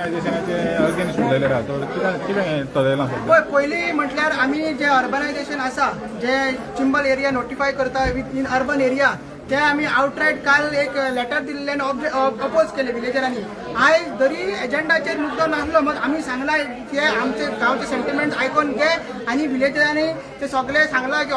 अर्बनायझेशनाचे against उलयले आहा. तर कितें कितें चलयलां सद्या? पळय, पयलीं म्हटल्यार आमी जे अर्बनायझेशन आसा, जे चिंबल एरिया नोटिफाय करता विथ इन अर्बन एरिया, ते आमी आवटरायट काल एक लेटर दिल्लें आनी अपोज केले विलेजरांनी. आयज जरी एजेंडाचेर मुद्दो नासलो, मात आमी सांगला की आमचे गांवचे सेंटिमेंट आयकोन घे आनी विलेजरांनी ते सगळे सांगला की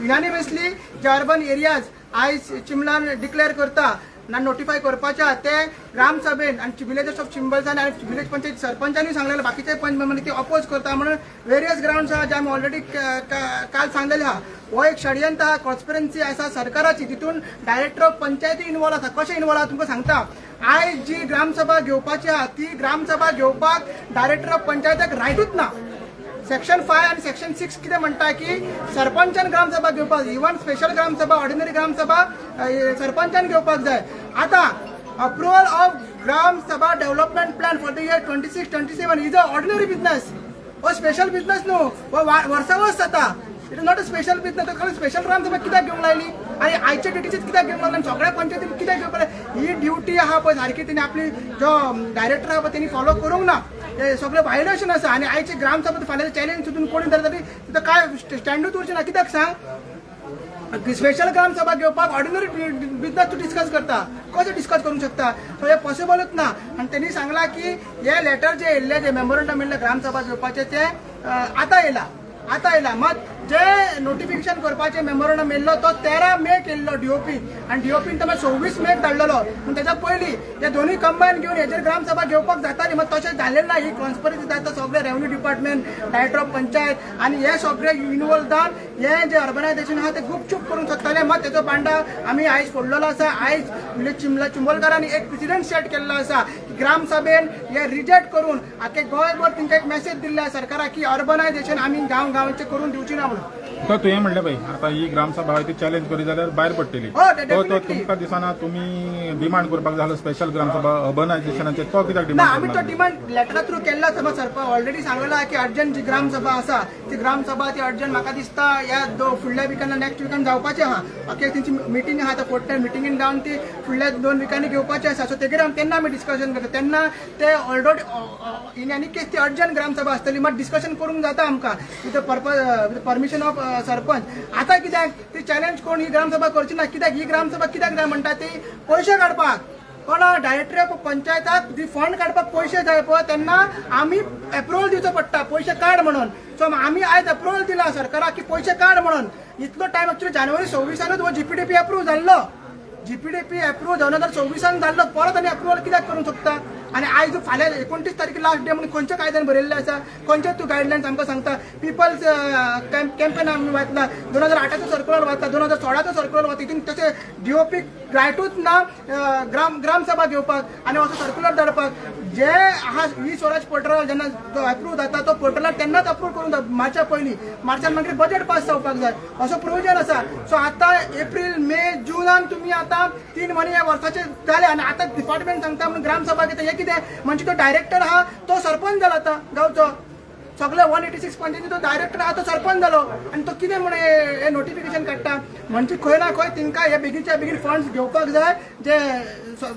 युनानिमसली जे अर्बन एरियाज आयज चिंबलान डिक्लेअर करता ना नोटिफाय करपाच्या, ते ग्रामसभेन आनी विलेजर्स ऑफ चिंबलसान आनी विलेज पंचायत सरपंचांनी सांगलेले, बाकीचे पंच मेंबरांनी ते अपोज करता म्हणून वेरियस ग्राउंड्स आहा जे आमी ऑलरेडी काल सांगलेले आहा. हो एक षडयंत्र आहा, कॉन्स्पिरन्सी आसा सरकाराची. तितून डायरेक्टर ऑफ पंचायती इन्वॉल्व आसा. कशें इन्वॉल्व आहा तुमकां सांगता. आयज जी ग्रामसभा घेवपाची आहा, ती ग्रामसभा घेवपाक डायरेक्टर ऑफ पंचायताक रायटूच ना. सेक्शन 5 आणि सेक्शन 6 कितें म्हणटा की सरपंचान ग्रामसभा घेवपाक, even special gram sabha, ordinary gram sabha सरपंचान घेवपाक जाय. आतां approval of Gram Sabha development plan for the year 26-27 is a ordinary business. हो स्पेशल बिझनेस न्हू, हो वर्सा वर्स जाता. It is not a special business. Special gram sabha कित्याक घेवंक लायली आनी आयच्या डेटीचेच कित्याक घेवंक लागली आनी सगळ्या पंचायतीन कित्याक घेवपाक लायली? ही ड्युटी आहा पळय सारकी, तेणी आपली जो डायरेक्टर आहा पळय तेणी फॉलो करूंक ना. हे सगळें व्हायलेशन आसा. आनी आयची ग्रामसभा फाल्यां चॅलेंज सुद्दां कोणी धरता तरी तिथं काय स्टँडूच उरचें ना. कित्याक सांग, स्पेशल ग्रामसभा घेवपाक ऑर्डिनरी बिझनेस तूं डिस्कस करता, कशें डिस्कस करूंक शकता? सो हें पॉसिबलूच ना. आनी तेणी सांगलां की हे लेटर जे येयल्ले, जे मेमोरंडम येयल्लें ग्रामसभा घेवपाचें, तें आतां येयला, आतां येयला. मात जे नोटिफिकेशन करपाचें मेमोरंडम येयल्लो तो 13 मेक येयल्लो डीओपी आनी डीओपीन तो मागीर 26 मेक धाडलेलो. पूण तेच्या पयलीं ते दोनूय कंबायन घेवन हेजेर ग्रामसभा घेवपाक जाताली, मात तशें जालें ना. ही कॉन्स्पिरसी जाता. सगळे revenue department, director of panchayat आनी हे सगळे इन्वॉल्व जावन हे जे अर्बनायझेशन आहा ते गुपचूप करूंक सोदताले. मात तेचो बांडा आमी आयज फोडलेलो आसा. आयज म्हणजे चिंबला चिंबलकारांनी एक प्रिसिडेंट सेट केल्लो आसा. ग्रामसभेन हे रिजेक्ट करून आख्खे गोंयभर तेंकां एक मेसेज दिल्ले आसा सरकाराक की अर्बनायझेशन आमी गांव गांवचे करून दिवची ना म्हणून. तर तुवें म्हणलें पळय, आतां ही ग्रामसभा आहा ती चॅलेंज करी जाल्यार भायर पडटली. हय, तो तो definitely. तुमकां दिसना तुमी डिमांड करपाक जालो स्पेशल ग्रामसभा अर्बनायझेशनाचेर, तो कित्याक ना, डिमांड आमी तो करना? डिमांड लेटरा थ्रू केल्ला. समज सरपंच ऑलरेडी सांगला की अर्जंट जी ग्रामसभा आसा ती ग्रामसभा ती अर्जंट म्हाका दिसता ह्या फुडल्या विकान, नेक्स्ट विकान जावपाची आहा. ओके, तेंची मिटींग आहा, आतां फोर्थ मिटिंगेन जावन ती फुडल्या 2 विकांनी घेवपाची आसा. सो तेगेर आमी तेन्ना आमी डिस्कशन करता. तेन्ना ते ऑलरेडी इन एनी केस ती अर्जंट ग्रामसभा आसतली, मात डिस्कशन करूंक जाता आमकां with purpose with permission of sarpanch. आतां कित्याक ती चॅलेंज कोण ही ग्रामसभा करची ना? कित्याक ही ग्रामसभा कित्याक जाय म्हणटा ती? पयशे काडपाक. कोण डायरेक्टर ऑफ पंचायताक ती फंड काडपाक पयशे जाय पळय, तेन्ना आमी एप्रुवल दिवचो पडटा पयशे काड म्हणून. सो आमी आयज एप्रुवल दिला सरकाराक की पयशे काड म्हणून. इतलो टायम एक्चुअली जानेवारी 26 हो जीपीडीपी अप्रूव्ह जाल्लो. जीपीडीपी अप्रूव्ह 2024 जाल्लो, परत आनी अप्रुवल कित्याक करूंक शकता? आनी आयज फाल्यां 29 तारखे लास्ट डे म्हणून खंयच्या कायद्यान बरयल्लें आसा? खंयचे तूं गायडलायन्स आमकां सांगता? पिपल्स कॅम्पेन आमी वाचला, 2008चो सर्क्युलर वाचला, 2016चो सर्क्युलर वाचला. तितून तशें डीओपी रायटूच ना ग्रामसभा घेवपाक आनी असो सर्क्युलर धाडपाक. जे आहा ई स्वराज पोर्टल जेन्ना अप्रूव्ह जाता, तो पोर्टलार तेन्नाच अप्रूव्ह करून मार्चा पयलीं, मार्चान मागीर बजेट पास जावपाक जाय असो प्रोविजन आसा. सो आतां एप्रील, मे, जुनान तुमी आतां 3 म्हयने ह्या वर्साचे जाले आनी आतां डिपार्टमेंट सांगता म्हणून ग्रामसभा घेता. हे कितें म्हणजे तो डायरेक्टर आहा तो सरपंच जाला. आतां गांवचो सगळे 186 पंचायती तो डायरेक्टर आहा तो सरपंच जालो आनी तो कितें म्हण हे नोटिफिकेशन काडटा? म्हणजे खंय ना खंय तिंका हे बेगीनच्या बेगीन फंड्स घेवपाक जाय जे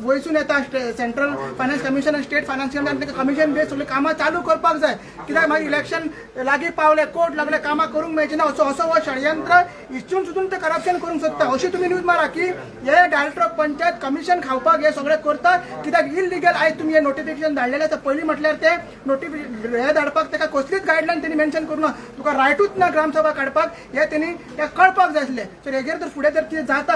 वयसून येता, सेंट्रल फायनान्स कमिशन आनी स्टेट फायनान्स कमिशन. तांकां कमिशन बेस सगळीं कामां चालू करपाक जाय. कित्याक मागीर इलेक्शन लागीं पावले, कोर्ट लागले, कामां करूंक मेळचें ना. असो असो हो षडयंत्र इच्छून सुद्दां ते करप्शन करूंक सोदता. अशी तुमी न्यूज मारा की हे डायरेक्टर ऑफ पंचायत कमिशन खावपाक हे सगळें करता. कित्याक इलिगल आयज तुमी हे नोटिफिकेशन धाडलेलें आसा. पयलीं म्हटल्यार ते नोटिफिकेशन हे धाडपाक ताका कसलीच गायडलायन तेणी मेन्शन करूं ना. तुका रायटूच ना ग्रामसभा काडपाक, हे तेणी ते कळपाक जाय आसलें. सो हेजेर जर फुडें जर कितें जाता,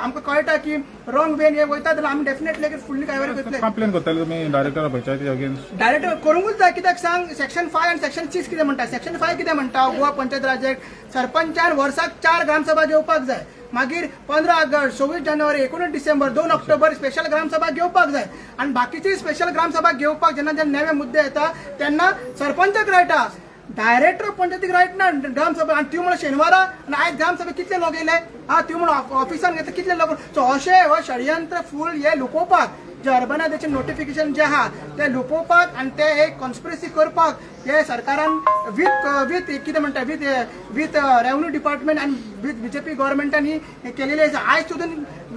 आमकां कळटा की रॉंग वेन हे वयता, जाल्यार आमी डेफिनेटली फुडली कारवाय करतले. कंप्लेन करतले तुमी डायरेक्टर पंचायती अगेन्स्ट? डायरेक्ट करूंकूच जाय. कित्याक सांग, सेक्शन 5 आनी सेक्शन 6 कितें म्हणटा? सेक्शन 5 कितें म्हणटा? गोवा पंचायत राज एक्ट, सरपंचान वर्साक चार ग्रामसभा घेवपाक जाय. मागीर 15 ऑगस्ट, 26 जानेवारी, 19 डिसेंबर, 2 ऑक्टोबर स्पेशल ग्रामसभा घेवपाक जाय. आनी बाकीची स्पेशल ग्रामसभा घेवपाक जेन्ना जेन्ना नवे मुद्दे येता तेन्ना सरपंचाक रायट आहा, डायरेक्टर पंचायतीक रायट ना ग्रामसभा. आनी त्यो म्हणून शेनवारा आनी आयज ग्रामसभा कितले लोक येयले? हा, त्यो म्हणून ऑफिसान घेतले कितले लोक? सो अशें हो षडयंत्र फूल हे लुकोवपाक. जे अर्बनायझेशन नोटिफिकेशन जे आहा ते लुपोवपाक आनी ते एक कॉन्स्पिरसी करपाक हे सरकारान विथ विथ कितें म्हणटा, विथ विथ रेवन्यू डिपार्टमेंट आनी विथ बीजेपी गव्हर्मेंटान ही केलेली आसा. आयज सुद्दां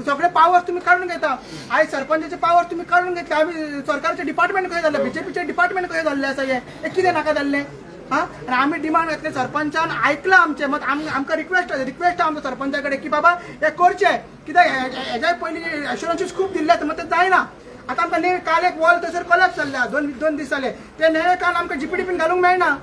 सगळे पावर तुमी काडून घेता. आयज सरपंचाचे पावर तुमी काडून घेतले. आमी सरकारचे डिपार्टमेंट खंय जाल्ले, बीजेपीचे डिपार्टमेंट खंय जाल्ले आसा, हे हे कितें नाका जाल्लें हा. आनी आमी डिमांड घातले, सरपंचान आयकलां आमचें. मत आमकां रिक्वेस्ट आहा आमच्या सरपंचा कडेन की बाबा हे करचें, कित्याक हेज्या पयलीं एश्युरन्सीस खूब दिल्ले आसा, मात ते जायना. आतां आमकां न्ही काल एक वॉल थंयसर कोलॅप्स जाल्ले, दोन दोन दीस जाले. ते नेळे काल आमकां जीपीडीपीन घालूंक मेळना.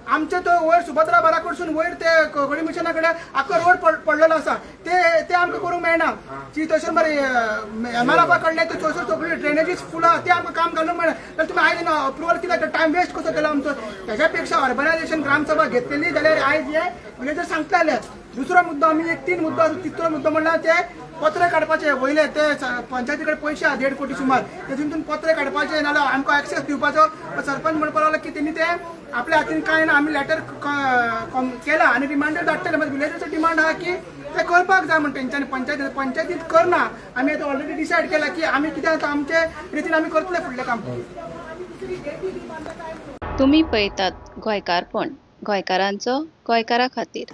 आमचे तो वयर सुभद्रा बारा कडसून वयर ते घडी मिशना कडेन आख्खो रोड पडलेलो आसा, ते ते आमकां करूंक मेळना. ती थंयसर मरे एमआरएफा कडले ते थंयसर सगळी ड्रेनेजीस फूल आहा, ते आमकां काम घालूंक मेळना. जाल्यार तुमी आयज अप्रुवल कित्याक, टायम वेस्ट कसो केला आमचो? तेज्या पेक्षा अर्बनायझेशन ग्रामसभा घेतलेली जाल्यार आयज हे विलेजर सांगताले. दुसरो मुद्दो, आमी एक तीन मुद्दो आसा. तिसरो मुद्दो म्हणल्यार ते पत्रे काडपाचे वयले ते पंचायती कडेन पयशे आहा 1.5 कोटी सुमार, तेतून पत्रे काडपाचे नाल्यार आमकां एक्सेस दिवपाचो. सरपंच म्हणपाक लागलो की तेणी ते आपल्या हातीन कांय ना, आमी लेटर केला आनी रिमांडर धाडटले. मागीर विलेजाचो डिमांड आहा की ते करपाक जाय म्हण तेंच्यांनी पंचायतीन. पंचायतीत करना, आमी आतां ऑलरेडी डिसायड केला की आमी कितें आतां आमचे रितीन आमी करतले फुडलें काम. तुमी पळयतात गोंयकारपण, गोंयकारांचो गोंयकारा खातीर.